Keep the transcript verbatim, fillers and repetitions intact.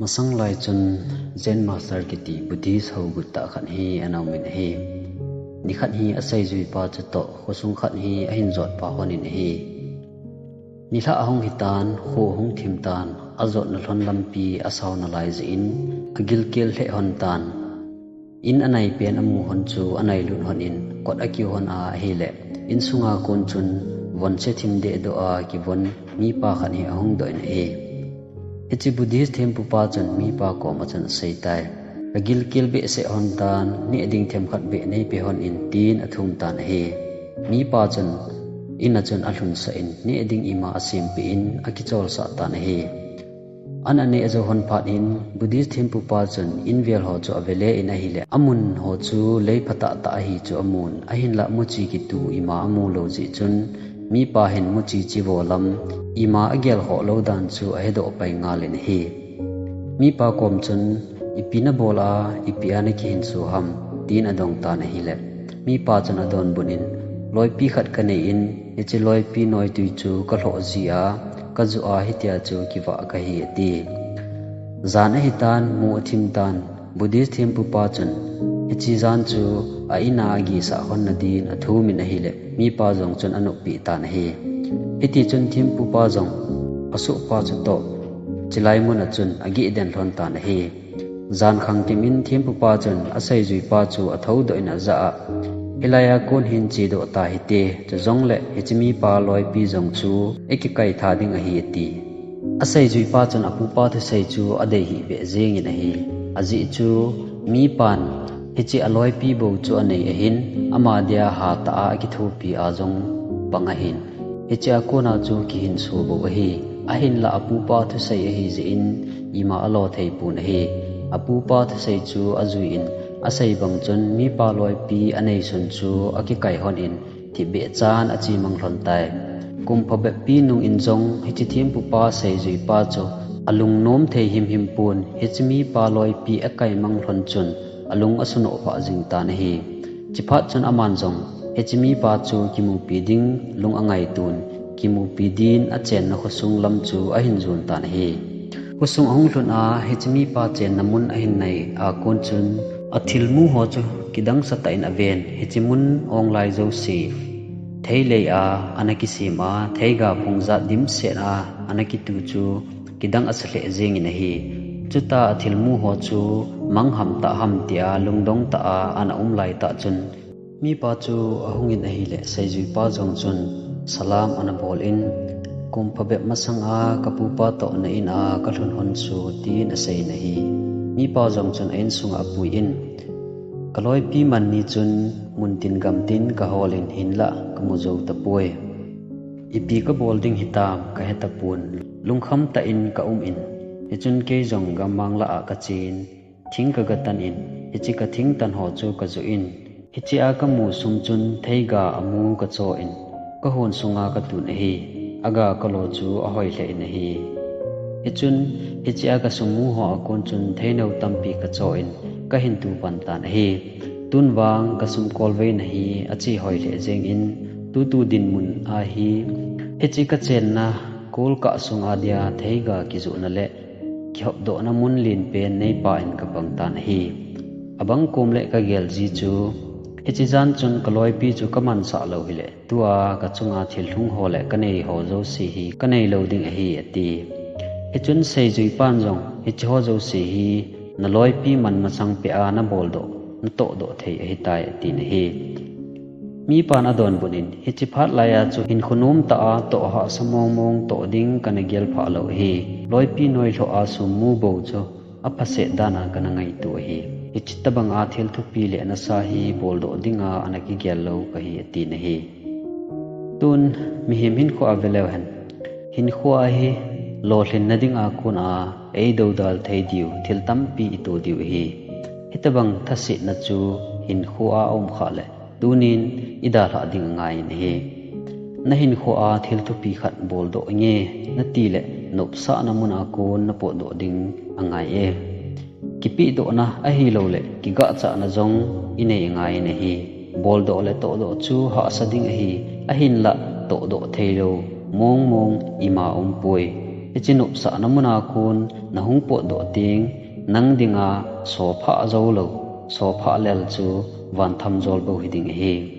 Masang lai chun Zen Master kiti Buddhist hogut tah khat hi ana um in ahi. Nikhat hi aseijuipa chutoh khosung khat hi ahin jotpa hon in ahi. Nilhah ahung hitan, kho ahung thim tan, ajotna lhon lampi asao nalai jeh in agilkel lheh hon tan. In anai pen amu hon chu anai lut hon in kot akiu hon a ahileh, insunga kon chun von se thim deh doh a kivon mipa khat hi ahung doh in ahi. Hiche Buddhist thempupa chun mipa koma chun aseitai. Kagilkel behseh hon tan, neh ding themkhat beh neipe hon in, tin athum tan ahi. Mipa chun in a chun alhunsah in, neh ding ima asempeh in akicholsah tan ahi. An aneh ajou hon phat in, Buddhist thempupa chun in vel ho chu avele in ahileh, amun ho chu lei phatah tah ahi chu amun, ahinlah muchi kitu ima amu lou jeh chun, mipa hin muchi chivo lam ima agel khoh lou dan chu ahedoh pai ngal in ahi. Mipa kom chun, ipi nabol a, ipi a nakihinso ham, tin adong tan ahileh, mipa chun adonbut in, loipi khat kanei in, hiche loipi noitui chu kalhoh ji a, kajoh a hitia chu kivah kahi ati. Jan ahitan, mu athim tan, Buddhist thempupa chun, hiche jan chu a in a agisah hon nadin athum in ahileh, mipa jong chun anoppeh tan ahi. Hitichun thempupa jong asohpa chutoh chilai mun a chun ageh den lhon tan ahi. Jan khangkim in thempupa chun aseijuipa chu athoudoh in ajah a, hilai a kon hin chedoh tahite, chujongleh hiche mipa loipi jong chu ikikai tha ding ahi ati. Aseijuipa chun apupa thusei chu adei hih beh jeng in ahi. Ajeh chu mipan hiche aloipi bou chu anei ahin, ama dia hatah a akithopi a jong pang ahin, hiche a kona chu kihinso bou ahi. Ahinlah apupa thusei ahi jeh in ima alo thei pon ahi. Apupa thusei chu ajui in, asei bang chun mipa loipi anei sun chu akikai hon in, thipbeh chan achemang lhon tai. Kum phabep pi nung in jong hiche thempupa seijuipa chu alungnom thei himhim pon, hiche mipa loipi akaimang lhon chun alung asunoh phah jing tan ahi. Chuphat chun aman jong hiche mipa chu kimupi ding lung angaitun, kimupi din achenna khosung lam chu ahin jon tan ahi. Khosung ahung lhun a, hiche mipa chenna mun ahin nai a kon chun, athilmu ho chu kidang sah tah in aven, hiche mun onglai jouse theilei a ana kisem a, theiga phung jat dimset a ana kitu chu kidang asa lheh jeng in ahi. Chuta athilmu ho chu mang ham tah ham tia lungdong tah a ana um laitah chun, mipa chu ahung in ahileh, seijuipa jong chun salam ana bol in, kum phabep masang a kapupa toh na in a kalhun hon chu, tin asei in ahi. Mipa jong chun a insung a apui in, kaloipi man ni chun muntin gamtin kahol in hinlah kamu jou tapoi. Ipi kabol ding hitam kahe tapon, lungkham tah in kaum in, hichun kei jong gammang lah a kachen, thing kagatan in, hiche kathing tan ho chu kajoh in, hiche a kamu sum chun theiga amu kacho in, kahon sunga katun ahi. Aga kalo chu ahoi lheh in ahi. Hichun hiche a kasum mu ho a kon chun theinou tampi kacho in, kahin tu pan tan ahi. Tun vang kasum kolveina hi ache hoi lheh jeng in, tutu dinmun a hi hiche kachenna kolkah sunga dia theiga kijohna leh kihopdohna mun lenpen neipah in kapang tan ahi. Abang kom leh kagel ji chu, hiche jan chun kaloipi chu kamansah lou hileh, tua kachunga thil lhung ho leh kanei ho jouse hi kanei lou ding ahi, ati. Hichun seijuipan jong, hiche ho jouse hi naloipi man masang peh a naboldoh, natohdoh thei ahitai, atin ahi. Mipan adonbut in, hiche phat lai a chu hinkho nom tah a toh hahsa mong mong toh ding kana gel phah lou ahi. Loipi noi lhoh a sum mu bou chu aphaset dan a kana ngaito ahi. Hiche tobang a thil thupi leh nasa hi boldoh dinga ana kigel lou kahi, atin ahi. Tun mihem hinkho a veleu hen. Hinkho a hi lolhinna dinga kon a eidodal thei diu thil tampi ito diu ahi. Hitobang thasetna chu hinkho a aum khah leh, tunin idalhah ding angai in ahi. Nahinkho a thil thupi khat boldoh inge, nati leh nopsahna mun a kon napotdoh ding angai e. Kipehdohna ahilouleh kigahchahna jong inei angai in ahi. Boldoh leh tohdoh chu hahsa ding ahi, ahinlah tohdoh theilou mong mong ima umpoi. Hiche nopsahna muna kon nahung potdoh teng, nang dinga sophah joulou, sophah lel chu vanthamjol bou hiding ahi.